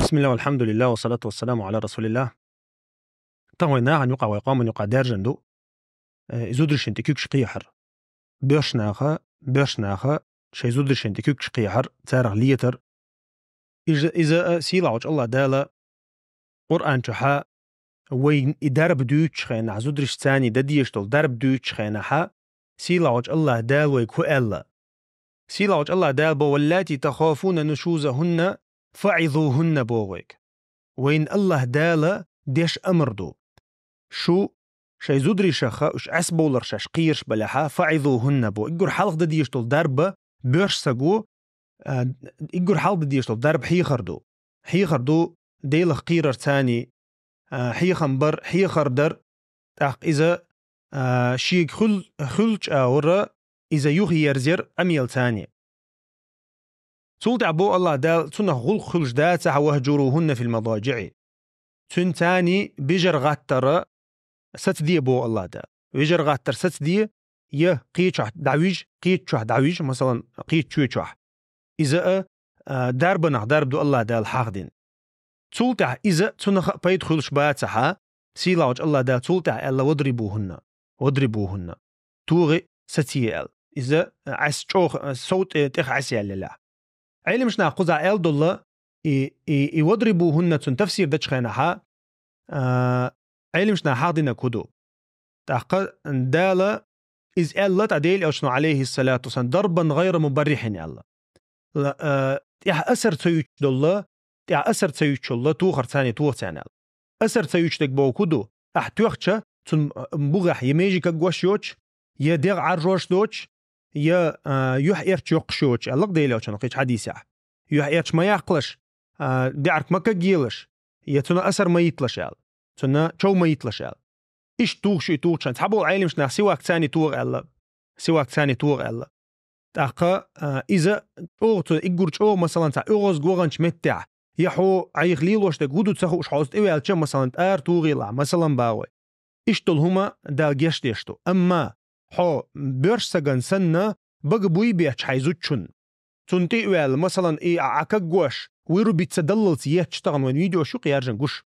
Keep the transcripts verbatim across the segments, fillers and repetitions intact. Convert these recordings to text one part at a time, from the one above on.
بسم الله والحمد لله والصلاة والسلام على رسول الله. Тахана вай нахана юкъа, вай къаман юкъа даьржина ду, э, зударий шайна тӀе куьгаш кхехьар. Боьрша наха, боьрша наха шоай зударий шайна тӀе куьгаш кхехьар, царах летар. Иза, иза, э, сийлахьчу Аллах Дала Къуръан чухьа вайна и дарба дуьйцучу хенахь, зударий шайна дан дезаш долу дарба дуьйцучу хенахьа, сийлахьчу Аллах Дала вайга хӀу аьлла? Сийлахьчу Аллах Дала бо: «واللاتي تخافون نشوزهن فعظوهن», бо вайга. Вайна Аллах Дала деш амр ду. Шу шайн зударий шайх, уьш Ӏесбовлар шаьш кхераш балехьа, «فعظوهن» бо. Иггур хьалха дан дезаш долу дарба боьрша саг ву, а, иггур хьалха дан дезаш долу дарба хьехар ду. Хьехар ду Делах кхерар царний, а, хьехам бар, хьехар дар, тӀаккха иза, а, шега хуьл-, хуьлучу агӀора иза юхаерзар къамел царний. Цул тӀаьхьа бо Аллах Дала, цунах гӀуллакх хуьлуш дацахь, «واهجروهن في المضاجع». Цуьнан царний бежар гӀаттара сацаде бо Аллах Дала. Вежар гӀаттар сацаде, я кхечохь дӀавижа, кхечохь дӀавижа, масалан, кхечу чоьчохь. Иза а, а, дарбанах дарба ду Аллах Дала хьахдина. Цул тӀаьхьа иза цунах а пайда хуьлуш бацахьа, сийлахьчу Аллах Дала цул тӀаьхьа аьлла: «واضربوهن, واضربوهن». ТогӀи, сацае аьлла. Иза, а, Ӏес чӀогӀа, а, сов тӀе-, тӀех Ӏес яьллалехь. Ӏеламаш наха кхузахь аьлла долла, и, и, и «واضربوهن» цун тафсир дечу хенахьа, а, Ӏеламаш наха хьахдинарг хӀу ду? ТӀаккха Дала иза аьлла, тӀаккха Делан Элчано, алейхиссалату вассалам: «ضربا غير مبرح», аьлла. Ла-, а, тӀехь асар ца юьтуш долла, тӀехь асар ца юьтуш долла, тохар царний тоха царна аьлла. Асар ца юьтуш дерг бохург хӀу ду? Ахь тоьхча, цунна, а, бугӀехь я меже кагош йоцуш, я дегӀ Ӏаржош доцуш, я, а, юьхь-эрч йоккхуш йоцуш, аьлла-кх Делан Элчано кхечу хьадисехь. Юьхь-эрч ма яккхалаш, а, даьӀарг ма кагъелаш, я цунна асар ма йитталаш аьлла, цунна чов ма йитталаш аьлла. Иштта тухуш и тухучу хенахь, цхьаболу Ӏеламаш наха сивак царний тоха аьлла. Сивак царний тоха аьлла. ТӀаккха, а, иза чӀогӀа цо, иггур чӀогӀа, масалан, цхьа оьгӀазга ваханчу меттехь, я хьо Ӏайха лелош дерг хӀу ду ца хууш, хьо иза тӀеваьлча, масалан, тӀара тухийла, масалан, боху вай. Иштта долу хӀума Дала гечдеш ду. Амма хьо боьрша сагана санна, бага буй бетташ хьайн зудчунна, цунна тӀе а ваьлла, масалан, и Ӏа, Ӏа кагош, вырубить ца даллалц етташ, тахана вайн видеош ю-кх яржина гуш.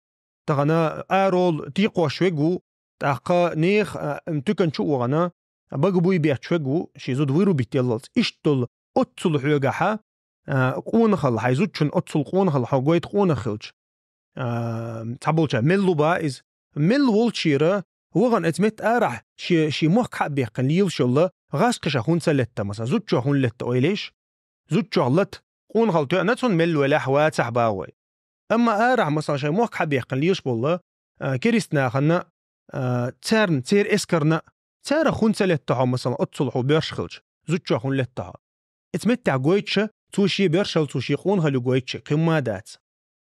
Тахана арол текхош верг ву, тӀаккха нехан, а, туькан чу а вахана, бага буй бетташ верг ву, шен зуда вырубить яллалц. Иштта долу оццул хьоьгахьа, а, къонахалла, хьайн зудчун оццул къонахалла хьо гойту къонах хилча. А, цхьаболчара мел лу боху иза. Мел волчера вахана оцу метта арахь шен, шен мохк хьа а баьккхина лелаш йолла гӀазкхаша хӀунда ца летта, масалан, зудчо хӀунда летта ойла йиш? Зудчо лата, къонахалла тоьъна цунна, мел велахь, вацахь, боху вай. Амма арахь, масалан, шайн мохк хьа а баьккхина лелаш болла, а, керист нахана, а, царна, церан эскарна, царах хӀунда ца летта хьо, масалан, оццул хьо боьрша хилча, зудчо хӀунда летта хьо? Оцу меттехь гойтуша, цо шен боьршалла, цо шен къонахалла ю гойтуша, кхин хӀумма дац.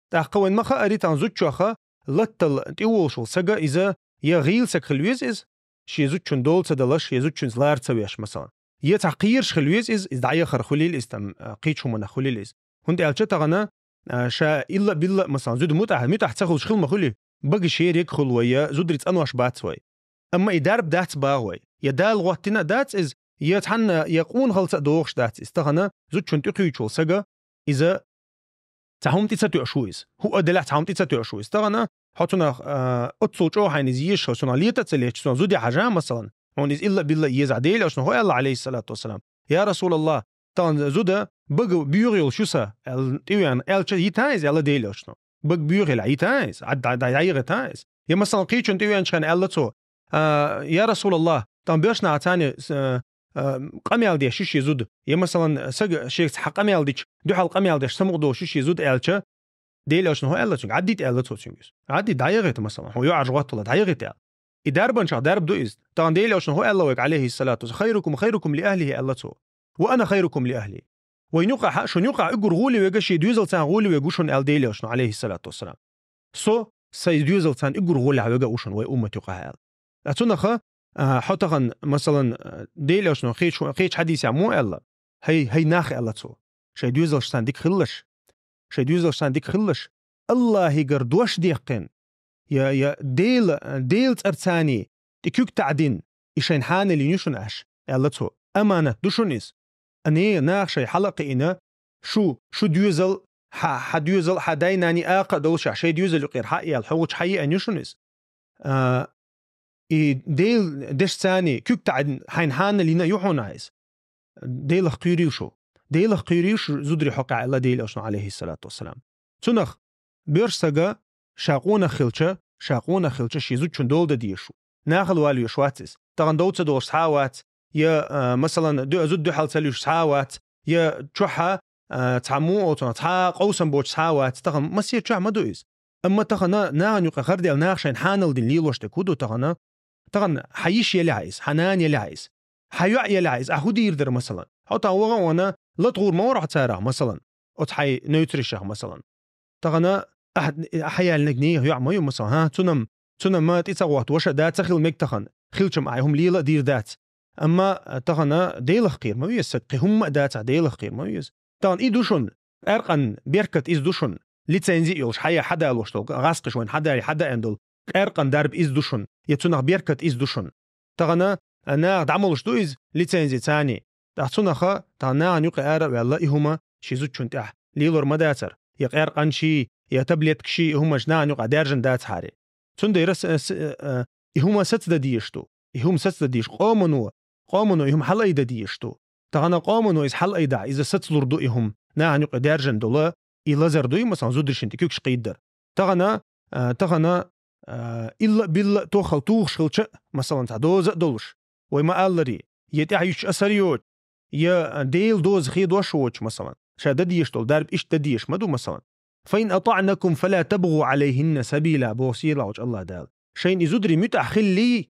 ТӀаккха вайн ма хаари, тахана зудчоха латтал тӀе волуш волу сага, иза я гӀийла саг хила веза иза, шен зудчун дола ца далаш, шен зудчуьнца лара ца веш, масалан. Я цхьа кхераш хила веза иза, иза дӀаяхар хуьлийла иза, там, а, кхечу хӀуманах хуьлийла иза. ХӀунда аьлча тахана, а, ша илла-билла, масалан, зуда муьтӀахь, муьтӀахь ца хуьлуш хила ма хуьлий, бага шерег хуьлу вай, я зударий цӀанвеш бац вай. Амма и дарба дац боху вай. Я Дала гӀоттина а дац иза, я цхьанна, я къонахалца а догӀуш дац иза. Тахана зудчун тӀекхуьйчу волу сага, иза цхьа хӀума тӀе ца тоьуш ву иза. ХӀуъа делахь, цхьа хӀума тӀе ца тоьуш ву иза. Тахана хьо цунах, а, оццул чӀогӀа хьайна иза езаш хилча, цунах лета а ца летча, цунах зуда хьажа, масалан, хьуна иза илла-билла езахь. Делан Элчано хӀу аьлла, алейхиссалату вассалам: «Я Расулаллах, тахана зуда бага боьха йолуш ю сан», аьлла, тӀевеана, аьлча, йита иза, аьлла Делан Элчано. Бага боьха елахь, йита иза, Ӏад-, Ӏад-, дӀайигӀита иза. Я, масалан, кхечунна тӀевеанчу хенахь аьлла цо: «А, я Расулаллах, тахана боьрша нахаца царна, а, а, къамел деш ю шен зуда». Я, масалан, сага шеца хьан къамел дича, дуьхьал къамел деш самукъадолуш ю шен зуда аьлча, Делан Элчано хӀу аьлла цуьнга? «Ӏаддита», аьлла цо цуьнга иза. «Ӏаддита, дӀайигӀита, масалан, хьо йоӀарш гӀоттала, дӀайигӀита», аьлла. И дарбанчохь дарба ду иза. Тахана Делан Элчано хӀу аьлла вайга, алейхиссалату вассалам: «خيركم خيركم لأهله», аьлла цо. «وأنا خيركم لأهلي». Вайн юкъахь, шун юкъахь уггар гӀоле верг шен доьзалца гӀоле верг ву шуна, аьлла Делан Элчано, алейхиссалату вассалам. Со сайн доьзалца уггар гӀолехь верг а ву шуна вай уммат юкъахь, аьлла. Ткъа цунах, а, хьо тахана, масалан, а, Делан Элчано кхечу, кхечу хьадисехь мо аьлла, хӀай, хӀай нах, аьлла цо, шайн доьзалшца дика хилалаш, шайн доьзалшца дика хилалаш, Аллахьигара дош дехкина, я, я Дела, Делан цӀарца тӀе куьг таӀдина, и шайна хьанал йина ю шуна аш, аьлла цо. Аманат ду шуна иза. Ане, наха шайн хьала а кхиъна, шу, шу доьзал, хьа, хьа доьзал, хьа дай-наний акха а долуш, шайн доьзал юкъера хьа а яьлла, хьо гучу хьа еана ю шуна иза. А, и Дела дешцани куьг таӀийна хьайна хьанал йина ю хьуна иза. Делах кхийрийла шу. Делах кхийрийла шу зударий хьокъехь, аьлла Делан Элчано, алейхиссалату вассалам. Цунах боьрша сага ша къонах хилча, ша къонах хилча шен зудчун дола дан дезаш ву. Нахала вала везаш вац иза. Тахана дов ца долуш цхьа а вац, я, а, масалан, ду-, зуда дуьхьал ца луьйш цхьа а вац, я чохь а, а, цхьа муо оцунах, цхьа а къовсам боцуш цхьа а вац. Тахана массеран чохь ма ду иза. Амма тахана нахана юкъа хӀара дел наха шайна хьанал дина лелош дерг хӀун ду тахана? Тахана хьан йиша елахь иза, хьан нана елахь иза, хьан йоӀ елахь иза, ахь хӀун дийр дара, масалан? Хьо тахана ваха а вана, лата гӀур ма вара хьо царах, масалан, оцу хьайн нуьцаршах, масалан. Тахана ахь, ахь яьллинарг нехан йоӀ ма ю, масалан, хӀа? Цунам, цунам ма тӀе ца гӀотта ваша а да ца хила мега тахана, хилчам ахь и хӀума лела а дийр дац. Амма тахана Делах кхийр ма веза саг, кхин хӀумма а дацахь, Делах кхийр ма веза. Тахана и ду шуна, къаьркъан беркат иза ду шуна, лицензи а йолуш, хьая хьадалош долу, гӀаскхиш вайн хьадари хьадаьна долу, къаьркъан дарба иза ду шуна, я цунах беркат иза ду шуна. Тахана, а, наха дӀамолуш ду иза лицензи царний. ТӀаккха цунаха, тахана нахана юкъа ара а ваьлла, и хӀума ши зудчун тӀехь лелор ма дацара, я къаьркъан ший, я таблетка ший, и хӀуманаш нахана юкъа даьржина дацахьаре. Цундела с-, с-, э, и хӀума сацадан дезаш ду. И хӀума сацадан дезаш. Къомано, къомано и хӀума хьалаайдан дезаш ду. Тахана къомано иза хьалаайдахь, иза сацалур ду и хӀума. Нахана юкъа даьржина долу и лазар дуй, масалан, зударшна тӀе куьгаш кхийдар. Тахана, а, тахана, а, илла а билла а тохал тухуш хилча а, масалан, цхьа доза а долуш, вай ма-алларе, я тӀаьхьа юьтуш асар йоцуш, я Делан доза хедош воцуш, масалан, ша дан дезаш долу дарба иштта дан дезаш ма ду, масалан. «Фа ин атаънакум фала табгъу алайхинна сабила», боху сийлахьчу Аллах Дала. Шайна и зударий муьтӀахь хиллий,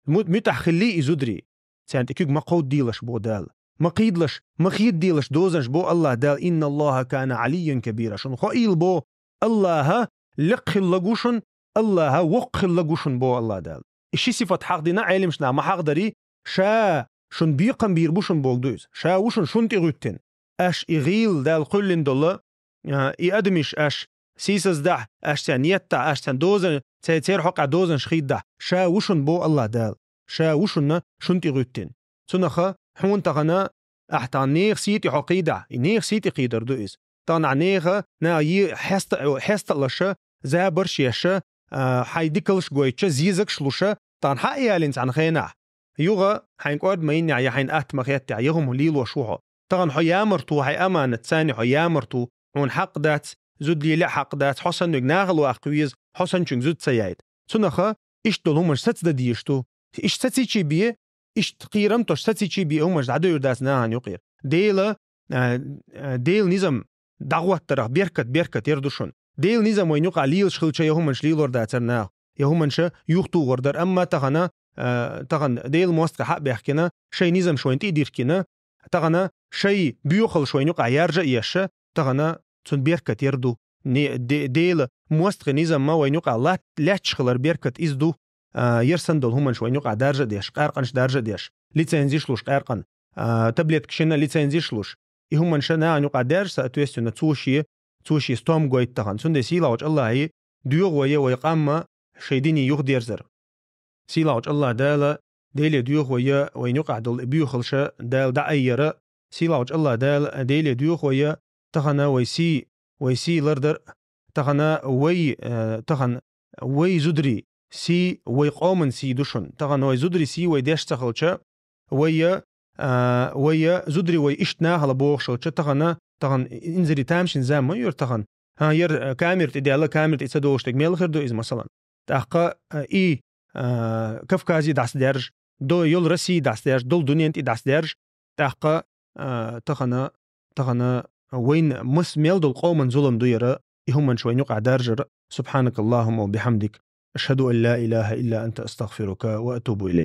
му-, муьтӀахь хиллий и зударий, царна тӀе куьг ма кховдадалаш, боху Дала. Ма кхийдалаш, ма хедадалаш дозанаш, боху Аллах Дала. «Инна Аллаха кана алийян кабира». Шуна хоийла, боху, Аллаха лекха хилларг ву шуна, Аллаха воккха хилларг ву шуна, боху Аллах Дала. И ши сифат хьахдина Ӏелимашна ма хьахдарий, ша шуна бекхам бийр бу шуна боху ду иза. Ша ву шуна шуна тӀе гӀуьттина. Аш и гӀийла Дала кхоьллина долу, а, и адамаш аш сийсаздахь, аш царна еттахь, аш царна дозан, церан хьокъехь дозанаш хийдахь, ша ву шуна, боху Аллах Дала. Ша ву шуна, шуна тӀе гӀуьттина. Цунаха хьуна тахана, ахь тахана нехан сий тӀе хьо кхийдахь, и нехан сий тӀе кхийдар ду иза. Тахана ахь нехан, наха е хьеста-, хьесталаша, забарш еша, а, хьайн дикалш гойтча, зезагаш луша, тахана хьа а ялийна цхьана хенахь. Юха хьайн кӀорда ма йиннехь, я хьайн атта ма хеттехь, я хӀума лелош ву хьо. Тахана хьо ямарт ву, хьайн аманат царна хьо ямарт ву, хьуна хьакъ дац, зуда лело а хьакъ дац, хьо санниг нахала ваккха веза, хьо санначуьнга зуда ца яйта. Цунаха иштта долу хӀуманаш сацадан дезаш ду. Иштта сацийчий бе, иштта кхерам тосуш сацийчий бе, хӀуманаш дӀадевр дац нахана юкъера. Дела, а, а, Делан низам дӀагӀоттарах беркат, беркат яр ду шуна. Делан низам вайн юкъахь лелаш хилча, я хӀуманаш лелор дацара наха, я хӀуманаш юхатухур дара. Амма тахана, а, тахана Делан мостагӀа хьа а баьхкина, шайн низамаш вайна тӀе а диркина, тахана шайн боьхалш вайн юкъахь яржа а еш, тахана цунна беркат яр ду. Не-, де-, Делан мостагӀийн низам ма вайн юкъахь лат-, лаьтташ хилар беркат иза ду. А, яр санна долу хӀуманаш вайн юкъахь даржа а деш, къаьркъанаш даржа а деш, лицензиш луш къаьркъан, а, таблеткашна лицензиш луш. И хӀуманаш нахана юкъахь даьржа, соответственно, цо шен, цо шен стом гойту тахана. Цундела сийлахьчу Аллахье доьху вай, вай къам а шайн дине юхадерзар. Сийлахьчу Аллах Дала Деле доьху вай, вайн юкъахь долу и боьхалш Дала дӀаайъяра. Сийлахьчу Аллах Дала Деле доьху вай, тахана вай сий, вай сий лардар, тахана вай, э, тахана вай зударий сий, вай къоман сий ду шуна. Тахана вай зударий сий вай деш ца хилча, вай, а, вай зударий вай иштта нахала бохуш хилча, тахана, тахана инзаре тамашийна зама ма ю яр тахана. ХӀан, яр, а, камера тӀе даьлла, камера тӀе ца долуш дерг мел хир ду иза, масалан. ТӀаккха, а, и, а, Кавказе дӀасадаьржа, до-, йолу Россия дӀасадаьржа, долу дунен тӀе дӀасадаьржа, тӀаккха, а, тахана, тахана вайн мас-, мел долу къоман зулам ду яра, и хӀуманаш вайн юкъахь даржара. Субханакаллахумма ва бихамдик. Ашхаду ан ла илаха илла анта, астагфирука ва атубу илайк.